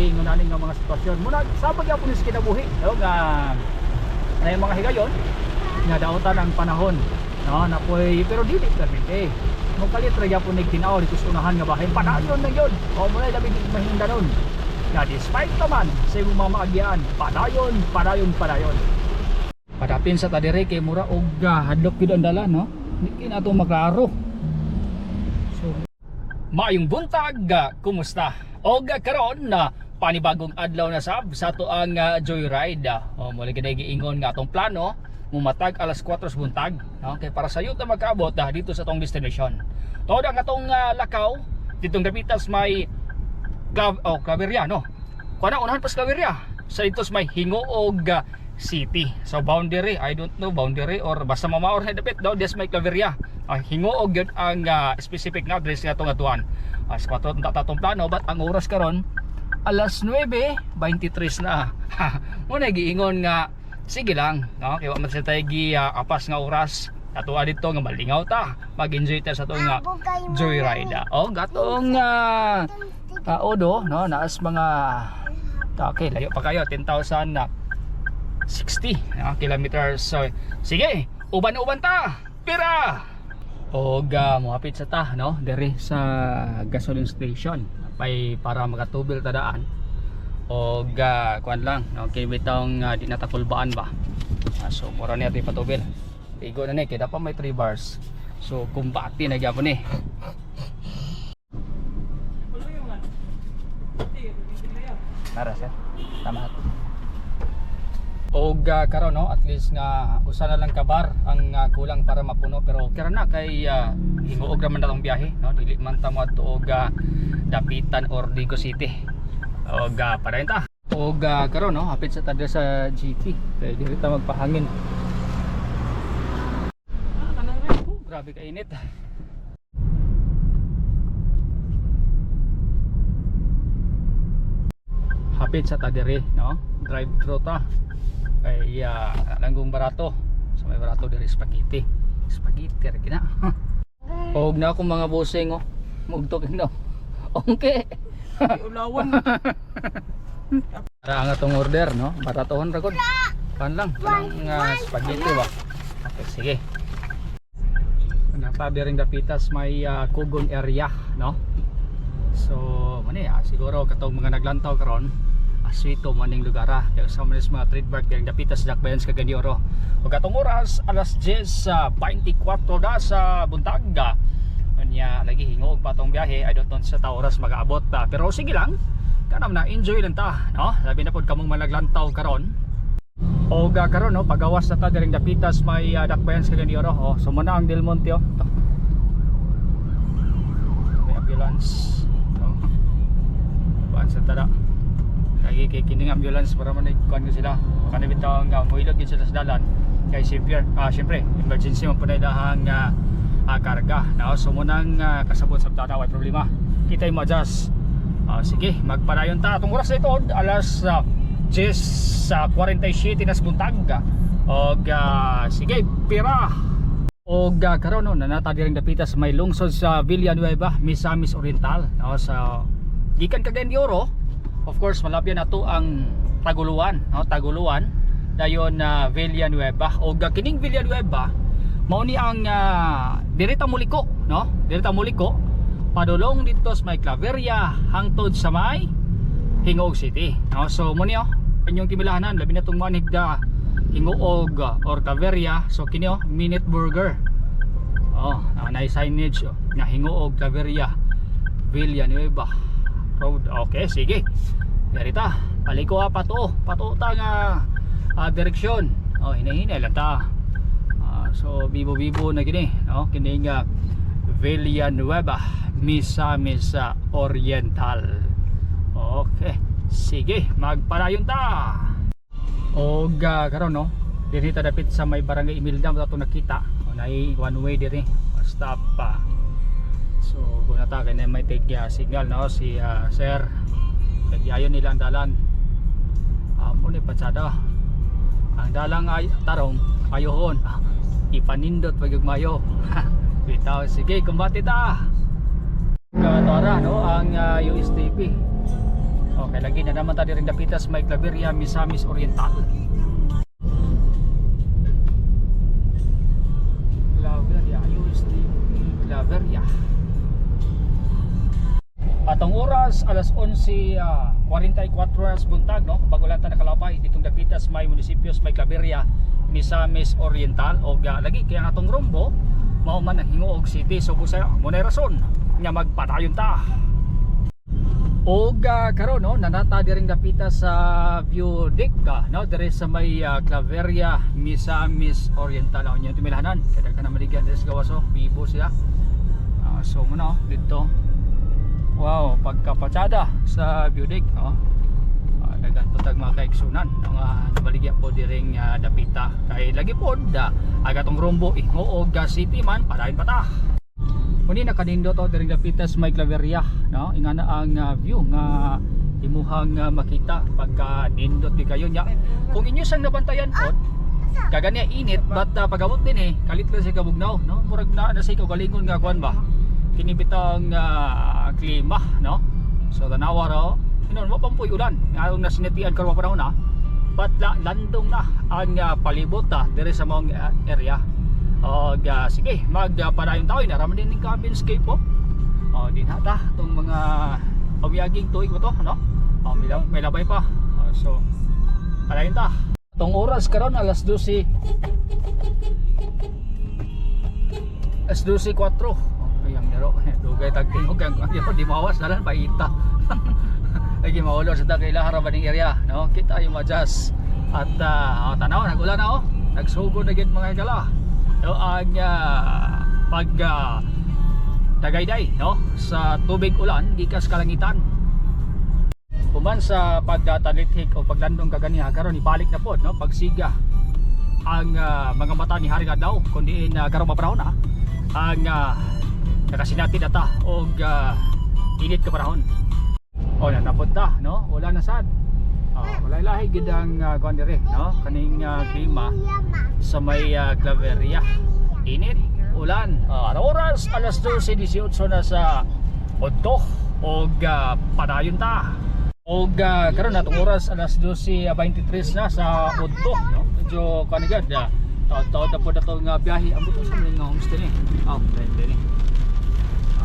Ingon ani nga mga sitwasyon. Muna sa pagyapon ni sa kinabuhi, no, nga na yung mga higayon nga daotan ang panahon, no, napoy pero dili permite mo kalit ra gyapon nig tinaw dito sa unahan nga bahin, padayon na gyud o mo na labi di mahinungdanon nga despite pa man sa imong mga maagyaan, padayon, padayon, padayon. Padapin sa tadire kay mura og hadlok gyud ang dalan, no, di kay nato maklaro. So maayong buntag, kumusta? Og karon na panibagong adlaw na sab sa ato ang joyride. O muli gid giingon nga atong plano mumatag alas 4 sa buntag, no? Kay para sayo ta magkaabot dito sa atong destination. Tuod ang atong lakaw ditong dapitas may Claveria, no. Kuan na unahan pa sa Claveria. Sa dito sa may Hingoog City. So boundary, I don't know boundary or basta mamaor na dapit daw des may Claveria. Hingoog yun ang specific na address nga atong atuan. As 4 ta tatong plano, but ang oras karon alas 9:23 na. Mo na giingon nga sige lang, no? Kay wa man sa tayo gi apas nga oras. Ato dito nga malingaw ta, mag-enjoy ta sa atong joyride. Oh, gatong odo, no, naas mga okay, layo pa kayo, 10,000 na 60, no, kilometers. So, sige, uban-uban ta. Pira. Og mohapit sa ta, no, diri sa gasoline station pay para makatubil ta daan. Og kuan lang, no, kay bitong di natakulbaan ba. So mura niya ito patubil. Igo na ni kay dapat may 3 bars. So kumbati na gyapon ni. Tara sir. Tama. Og karon, no, at least nga usa na lang ka bar ang kulang para mapuno, pero kira na kay hinguog ra man natong biyahe, no, dili man ta moadto og Dapitan or Digo City. Og padayon ta. Og karon, no, hapit sa ta diri sa GT kay diri ta magpahangin. Oh, grabe ka init. Hapit sa ta diri, no, drive thru ta kay langgong barato. So may barato diri, spaghetti, spaghetti ra kina. Og na akong mga busing, oh, mugtok no. Okay. Ulawan. Para ang atong order, no, baratohon ra gud kan lang kanang spaghetti ba. Okay, sige. Nata diring dapitas may Kugon area, no. So mani siguro katong mga naglantaw karon aswito maning lugar ah. Kaya sa mga mga trademark diring dapitas Dakbayan sa Cagayan de Oro. Ug atong oras alas 10:24 na sa buntag. Unya lagi hingoog pa tong biyahe. I don't know sa ta oras mag-abot ta. Pero sige lang. Kanam na enjoy lang ta, no? Labi na pod kamong managlantaw karon. Og karon, no, pagawas na ta diring dapitas may Dakbayan sa Cagayan de Oro. Oh, so muna ang Del Monte, oh. May ambulance. No? Kuan sa tada. Lagi kay kining ambulance para man kuan ko sila. Kani bitaw nga moilog gid sila sa dalan kay siyempre, siyempre emergency man pud na ilahang karga. No? So munang kasabot sa tada way problema. Kitay mo adjust. Sige, magpadayon ta. Atong oras ito alas 10:47 nas buntag. Og sige, pira. Og karon, no, nanata diring dapita sa may lungsod sa Villanueva, Misamis Oriental, no, sa gikan Cagayan de Oro. Of course, malapyan nato ang Taguluan, no, Taguluan dayon na Villanueva. Og kining Villanueva mao ni ang diri ta muliko, no? Diri ta muliko padulong dito sa may Claveria hangtod sa may Hingoog City. No? So mo niyo inyong timilahanan labi na tong manhigda Hingoog or Claveria. So kini, oh, Minute Burger. Oh, na signage, oh, nga Hingoog Claveria Villanueva Road. Okay, sige. Darita, paliko ha, pato. Pato ta nga direksyon. Oh, hinahinay lang ta. So bibo-bibo na gini, no? Kini nga Villanueva, Misamis Oriental. Okay, sige, magpadayon ta. Og karon, no, dinhi ta dapit sa may Barangay Imelda mo ato nakita. O, naay one way diri. Stop pa. So guna ta kay na may take signal, no, si sir. Kagyayon nila ang dalan. Amo ni patsada. Ang dalang ay tarong ayohon. Ipanindot pag mayo. Bitaw, sige, kumbate ta. Katara, no, ang USTP. Okay, lagi na naman ta diring dapita sa may Claveria, Misamis Oriental. Claveria, UST Claveria. Atong oras, alas 11:44 oras buntag, no? Bago lang ta nakalapay ditong dapita sa may munisipyo sa may Claveria, Misamis Oriental. Og lagi kaya ang atong rumbo mao man ang Gingoog City. So kung sa mo na rason nga magpadayon ta. Og karon, no, nanata diring dapita sa view deck ka, no, dire sa may Claveria, Misamis Oriental. Ang inyong tumilahanan kay daghan na maligyan diri sa gawas oh, bibo sila. So muna oh, dito. Wow, pagkapatsada sa view deck, no. Daghan po tag mga kaiksunan nga nabaligya po diring dapita kay lagi pod agatong rumbo Gingoog City man, padayon pa ta. Muni nakanindo to diring dapita sa may Claveria, no? Ingana ang view nga imuhang makita pagka nindot di kayo nya. Kung inyo sang nabantayan pod, kaganya init, but pag-abot din eh kalit lang sa kabugnaw, no? Murag na na sa kaugalingon nga kuan ba. Kini bitang klima, no? So tanawa raw, hinon mo pampuy ulan. Nga nasinatian karon panahon na. But landong na ang palibot ta diri sa maong area. Og sige, magpadayon tayo. Naraman din ng cabinscape po. O, din hata itong mga pamiyaging tuig mo to, no? O, may labay pa. O, so, padayon ta. Itong oras karon alas 12. Alas 12:04. Okay, ang laro. Dugay tagtingog ang ang di mawas dalan paita. Lagi maulor sa kay lahara ba ning area, no? Kita yung adjust. At oh, tanaw nagulan na oh. Nagsugod na gid mga higala. No, ang pag tagayday, no, sa tubig ulan gikas kalangitan. Human sa pagtalithik o paglandong kaganiha karon ibalik na pod, no, pagsiga ang mga mata ni Hari Adlaw kundi in karon mapanahon na ang nakasinati na ta og init ka panahon. O na napunta, no, wala na sad. Oh, wala lahi gid ang kuan diri, no, kaning klima sa may Claveria, init, ulan. Ang oras alas 12:18 na sa udto og padayon ta. Og karon atong oras alas 12:23 na sa udto, no? Medyo kuan gid, taod-taod na po na itong biyahe. Ang buto sa mga homestay ni. Oh, pwede ni.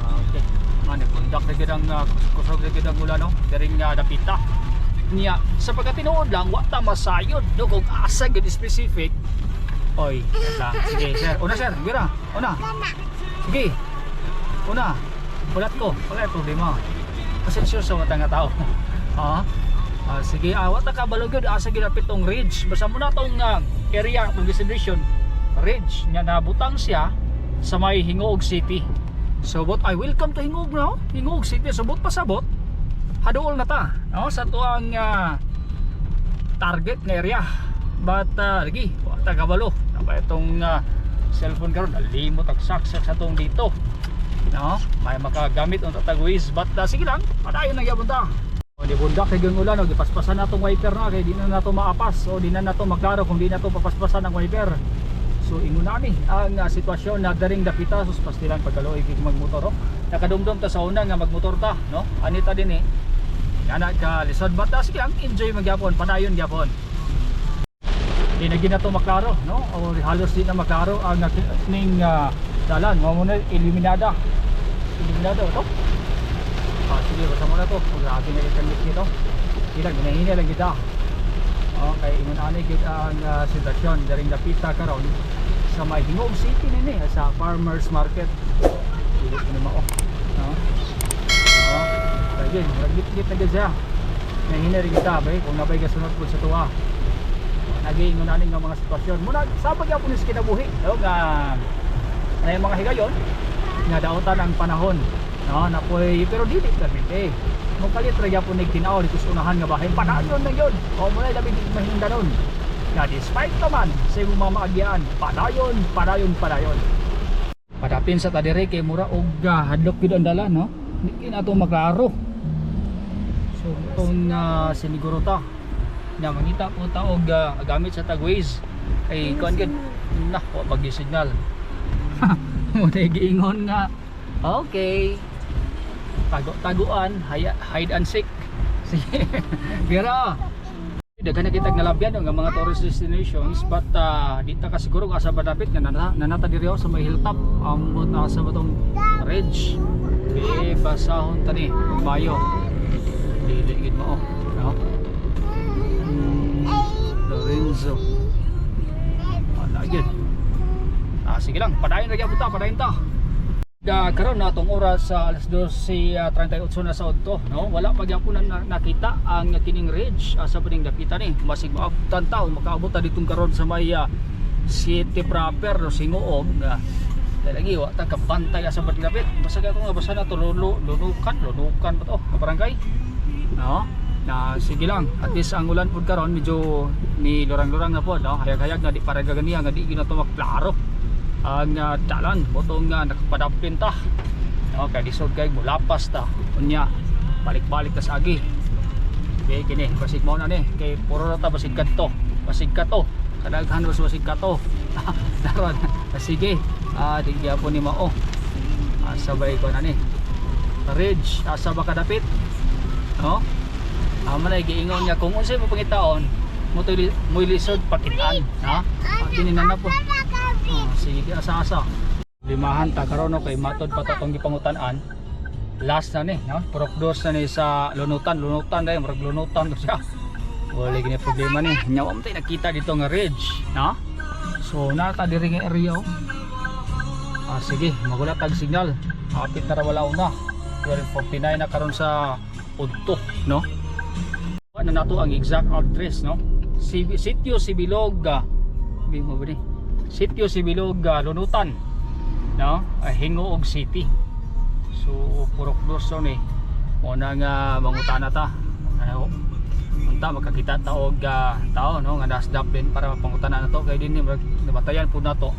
Okay. Ano, pundak na gid ang kusog na gid ang ulan, no? Diring dapita. Niya, sa pagkatinuod lang, wa ta masayod, no? Kung asa gid specific. Oy, lang. Sige, sir. Una, sir. Gira. Una. Sige. Una. Ulat ko. Wala yung problema. Pasensya sa mga nga tao. Ha? Sige, wa ta kabalo gyud asa gilapit tong ridge. Basta mo na tong area ng destination ridge nya nabutang siya sa may Gingoog City. So but I welcome to Gingoog now. Gingoog City, so but pasabot haduol na ta, no, sa tuang target nga area. But lagi wa ta kabalo. Napa itong cellphone karon nalimot ag saksak sa tong dito. No, may makagamit unta tag Waze, but sige lang, padayon na gyapon ta. O, di bundak kay yung ulan, o gipaspasan na tong wiper na kay di na nato maapas o di na nato maklaro kung di na to papaspasan ang wiper. So ingon na ni ang sitwasyon na daring dapita sus pastilan pagkaluoy gid magmotor oh. Nakadumdum ta sa una nga magmotor ta, no? Anita din eh. Ana ka lisod, but sige lang, enjoy magyapon, padayon gyapon. Di na gid na to maklaro, no? O halos di na maklaro ang ning dalan. Mao mo na iluminada. Iluminada ba to? Sige, basta mo na to. Grabe na yung nito. Ilang, ginahina lang kita. Okay, ingon ani gid ang sitwasyon daring dapita karon sa may Gingoog City nini sa Farmers Market. Dili ko na mao. No? Oh. Lagi, murag git na gid siya. Nahina rin kita bay kung nabay gasunod po sa tuwa. Nagi ingon ani nga mga sitwasyon. Muna sa pagyapon is kinabuhi, no, nga na yung mga higayon nga dautan ang panahon, no, napoy pero dili permite mo kalit ra gyapon nig tin-aw dito sa unahan nga bahin, padayon na gyud o mo na labi di mahindanon nga despite naman sa imong mga maagyaan, padayon, padayon, padayon. Padapin sa tadire kay mura og hadlok gyud ang dala, no, di na to maklaro. So itong siniguro ta na mangita po ta og gamit sa tag Waze kay kuan gyud na wa pag signal mo na giingon nga okay, tago-taguan, hide and seek. Sige. Pero daghan na kitag nalabyan, no, nga mga tourist destinations, but di ta ka siguro kung asa ba dapit nga nanata diri, oh, sa may hilltop ambot asa ba tong ridge. Di basahon tani bayo. Dili gid mo, oh, no? Lorenzo. Wala gid. Ah, sige lang, padayon ra gyapon ta, padayon ta. Ga karon na atong oras sa alas 12:38 na sa udto, no? Wala pa gyapon na nakita ang kining ridge asa pa ning dapita ni. Masig maabtan ta o makaabot ta ditong karon sa may city proper, no, Singoog nga. Lagi wa ta kabantay asa ba dapit. Basta ako nga basta na to lunukan, lunukan ba to? Nga barangay. No? Na sige lang, at least ang ulan pud karon medyo ni lurang-lurang na pod, no? Hayag-hayag na di para gaganiya nga di gina to maklaro ang dalan botong nga nakapadapin ta, no? Kay lisod kay mulapas ta, unya balik-balik ta sa agi. Okay, kini basig mao na ni kay puro na ta basig kadto, basig kato, kadaghan mas basig kato. Daron. Sige, di gyapon ni mao. Sabay ko na ni ridge, asa ba kadapit, no? Amo na giingon nga kung unsay mo pangitaon mo mo'y lisod pakitaan, ha. Kini na na po. Oh, sige, asa-asa. Limahan ta karon, no, kay matod pa ta tong gipangutan-an. Last na ni, no? Purok dos na ni sa lunutan, lunutan dahil murag lunutan to siya. Wala gini problema ni. Nya wa man tay nakita dito nga ridge, no? So nata diri nga area, oh. Ah, sige, magula tag signal. Hapit na ra wala una. 12:49 na karon sa udto, no? Ano na to ang exact address, no? Sitio Sibilog, bi mo ba ni? Sitio Sibilog, Lunutan, no? Hingoog City. So purok dos to ni. Mo na nga mangutana ta. Ano? Unta makakita ta og tao, no, nga nasdap din para mapangutana na to kay din ni murag nabatayan pud nato.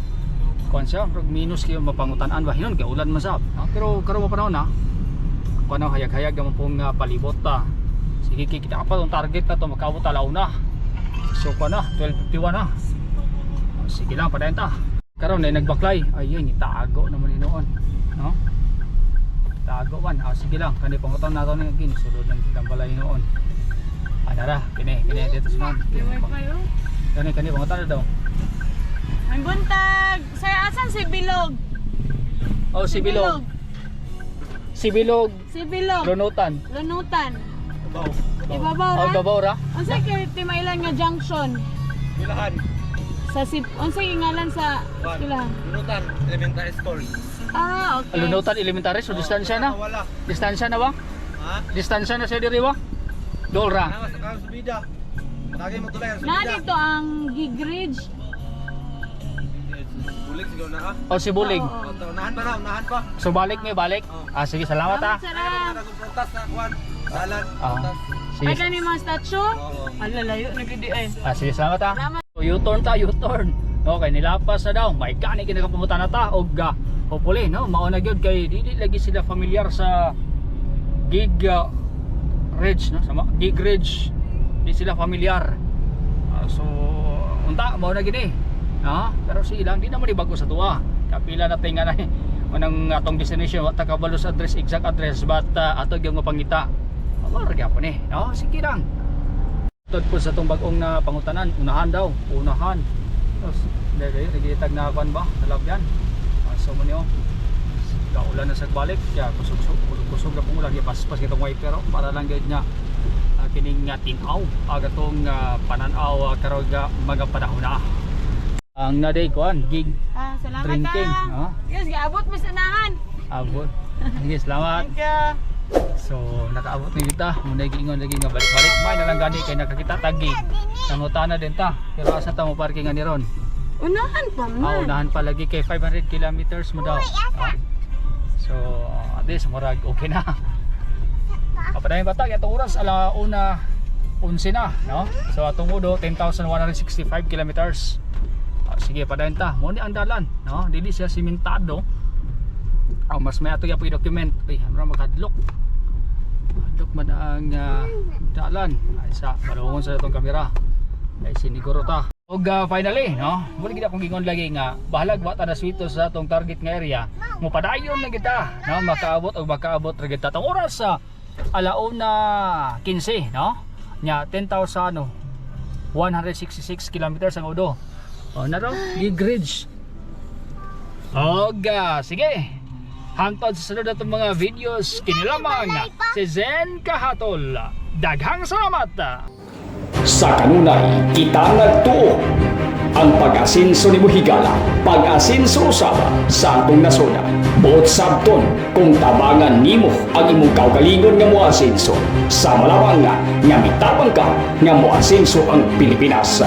Kuan siya, murag minus kayo mapangutan-an ba hinon kay ulan man sab. No? Pero karon pa panahon na. Kuan na hayag-hayag naman pong palibot ta. Sige kay kita pa tong target na to makaabot ta launa. So kuan na 12:51 na. Sige lang, padayon ta. Karon ay nagbaklay. Ayun, itago naman ni noon, no? Tago man. Ah, sige lang, kani pangutan nato ni gin sulod ng kitang balay noon. Ah, nara, kini kini dito sa ma'am. May wifi, oh. Kani kani pangutan na daw. May buntag. Sir, asan si Bilog? Oh, si Bilog. Si Bilog, Si Bilog. Lunutan. Lunutan. Ibabaw Oh, ra. Babaw ra. Unsay kay Timailan nga junction? Pilahan. Sa si unsay ngalan sa eskwelahan? Lunutan, Elementary School. Ah, okay. Lunutan Elementary, so distansya na. Wala. Distansya na ba? Ha? Distansya na siya diri ba? Dolra. Nama sa kang subida. Lagi mo tulay ang Na subida. dito ang Gig Ridge. Bulig siguro na ka. O si Bulig. Oo. O, unahan pa na, unahan pa. So balik mi, balik. Oo. Ah, sige, salamat ah. Salamat, sir. Ay, mo prutas na kuan. Dalan, Ah. prutas. Sige. Ay, kani mga statue? Oo. Ala, layo na gid ay. Ah, sige, salamat ah. Salamat. So, U-turn ta, U-turn. Okay, nilapas na daw. May gani kinakapunta na ta og hopefully, no, mao na gyud kay dili lagi sila familiar sa Gig Ridge, no? Sama Gig Ridge. Di sila familiar. Ah, so unta mao na gini. No? Pero sila di naman bago sa tuwa. Kapila na tinga na manang atong destination, wa ta kabalo sa address, exact address, but ato gyud mapangita. Mao ra gyapon eh. No, sige lang. Tod po sa itong bagong na pangutanan, unahan daw, unahan. Tapos, dahil nagitag na kuan ba, nalabyan. Ah, so mo niyo, kaulan na sa balik, kaya kusog kusog kusog na pong ulan, paspas kitong wiper, oh, para lang gayud nga kining nga tinaw, agatong pananaw karon nga mga panahon na. Ang naday kuan, gig Ah, salamat drinking, ah. no? Yes, giabot mi sa unahan. Abot. Sige, salamat. Thank you. So nakaabot ni kita, muna giingon lagi nga balik-balik may na lang gani kay nakakita tagi. Nangutana din ta, pero asa ta mo parking ani ron? Unahan pa man. Ah, unahan pa lagi kay 500 kilometers mo daw. Ah. So at least murag okay na. Kapadayon pa ta atong oras ala 1:11 na, no? So atong udo 10,165 kilometers. Ah, sige, padayon ta. Mo ni ang dalan, no? Dili siya simentado. Ah, mas may ato gyapon document. Ay, mura maghadlok. Hadlok man ang dalan. Ay sa balungon sa atong kamera. Ay siniguro ta. Og finally, no? Muli gid akong gingon lagi nga bahalag wa ta na swito sa atong target nga area. Mopadayon na kita, no? Makaabot og makaabot ra kita. Atong oras sa Alauna 15, no? Nya 10,166 kilometers ang udo. O na raw, gigridge. Oga, sige. Hangtod sa sunod natong mga videos, kini lamang si Zen Kahatol. Daghang salamat! Sa kanunay, kita nagtuo ang pag-asinso ni Buhigala, pag-asinso usab sa atong nasod. Buot sabton kung tabangan nimo ang imong kaugalingon nga moasinso. Sa malawang nga, nga mitabang ka nga moasinso ang Pilipinas.